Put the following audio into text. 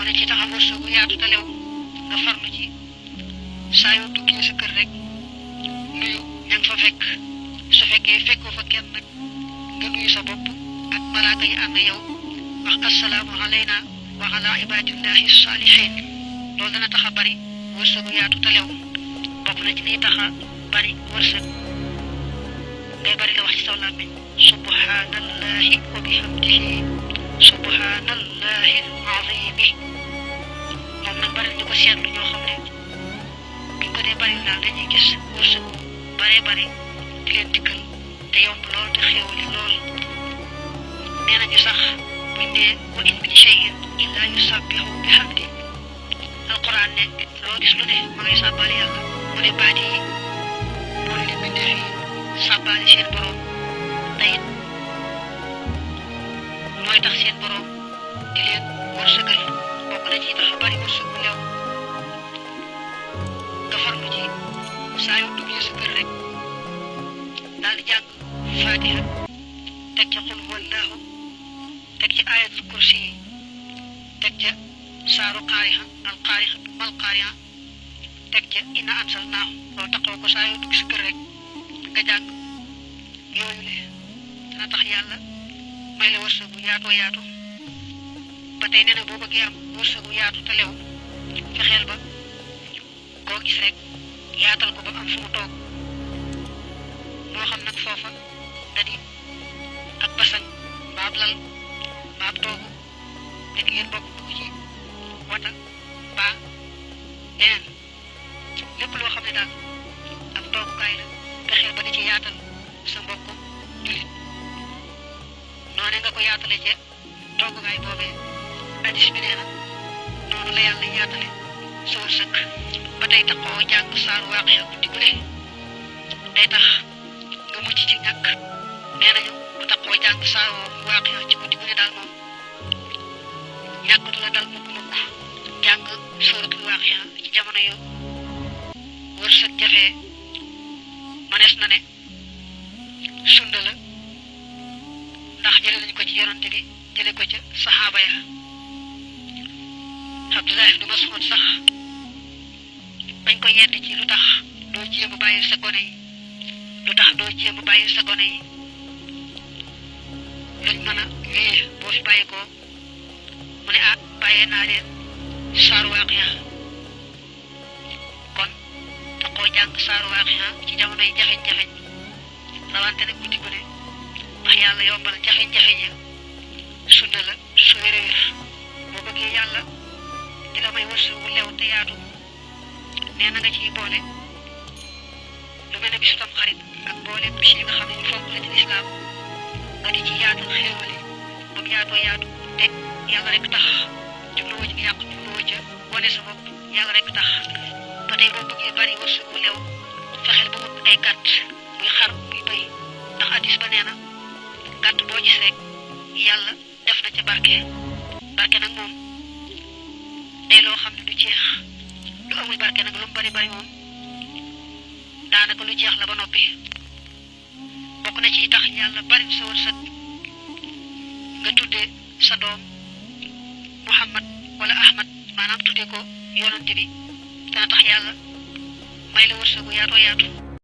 na ci taxaw wërsëgu yaatu te lew nga farlu ci saa yoo duggee sa kër rek nuyu ña nga fa fekk su fekkee fekkoo fa kenn nag nga nuyu sa bopp ak malaaka yi ànd yow wax assalaamu alayna wa ala ibadillahi salihin loolu dana tax a bari wërsëgu yaatu te lew bokk na ci liy tax a bari wërsëg ngay bari la wax ci saw làmmiñ subhanallahi wa bihamdihi subhanallahi alazimi moom nag bari ñu ko seetlu ñoo xam ne buñ ko dee bari daal dañuy gis wërsëg baree bari di leen dikkal te yomb lool te xéewali lool nee nañu sax buñ dee wa in min shay'in illa yusabbihu bihamdi alquran ne loo gis lu ne ma ngay sàbbaal yàlla mu ne baat yi mooy li bindee fi sàbbaali seen borom te it mooy tax seen borom di leen wërsëgal bokk na ci tax a bari wërsëg bu lew nga farlu ci saa yoo duggee sa kër rek daal di jàng fatiha teg ca xul huwallaahu teg ci ayatul kursi yi teg ca saaru qaariha mal qaariha teg ca inna anzalnaahu loolu taxaw ko saa yoo dugg sa kër rek nga jàng yooyu le dana tax yàlla may la wërsëgu yaatoo yaatu ba tey nee na boo bëggee am wërsëgu yaatu te lew fexeel ba koo gis rek yaatal ko ba am fu mu toog moo xam nag foofa da di ak basan baab lal baab toogu nekk ngeen bokk dugg ci wata baa leneen lépp loo xam ne daal ab toogukaay la fexeel ba di ci yaatal sa mbokk julit noone nga ko yaatale ca toogukaay boobee hadis bi nee na noonu la yàlla yaatale sa wërsëg ba tey taxoo jàng saar waaqiya guddi gu ne day tax nga mucc ci ñàkk nee nañu bu taxoo jàng saar waaqiya ci guddi gu ne daal moom ñàkk du la dal mukk jàng suratul waaqiya ci jamono yu wërsëg jafee manees na ne sunna la ndax jële nañu ko ci yonante bi jële ko ca saxaaba ya Abdullah ibn Mas'ud sax bañ ko yedd ci lu tax doo jéem a bàyyi sa gone yi luñ mën a wéye boo fi bàyyi ko mu ne bàyyee naa leen saaru waaqiya kon taxoo jàng saaru waaqiya ci jamono yi jafeñ-jafeñ rawante nag guddi gu ne ndax yàlla yombal jafeñ-jafeñ ya sunna la su wér a wér boo bëggee yàlla di la may wërsëg wu lew te yaatu nee na nga ciy boole lu mel ne bisu tam xarit ak mboolem bis yi nga xam ne ñu fonk la ci lislaam nga di ci yaatal xéewali ba mu yaatoo yaatu te yàlla rek tax jubluwoo ci yàq jubluwoo ca wane sa bopp yàlla rek tax ba tey boo bëggee bari wërsëg wu lew fexeel ba wut ay gàtt muy xar muy bëy ndax hadis ba nee na gàtt boo gis rek yàlla def na ca barke nag moom day loo xam ne du jeex lu amul barke nag lu mu bari moom daanaka lu jeex la ba noppi bokk na ci tax yàlla bari sa wërsëg nga tudde sa doom Muhammad wala Ahmad maanaam tudde ko yonante bi dana tax yàlla may la wërsëgu yaatoo yaatu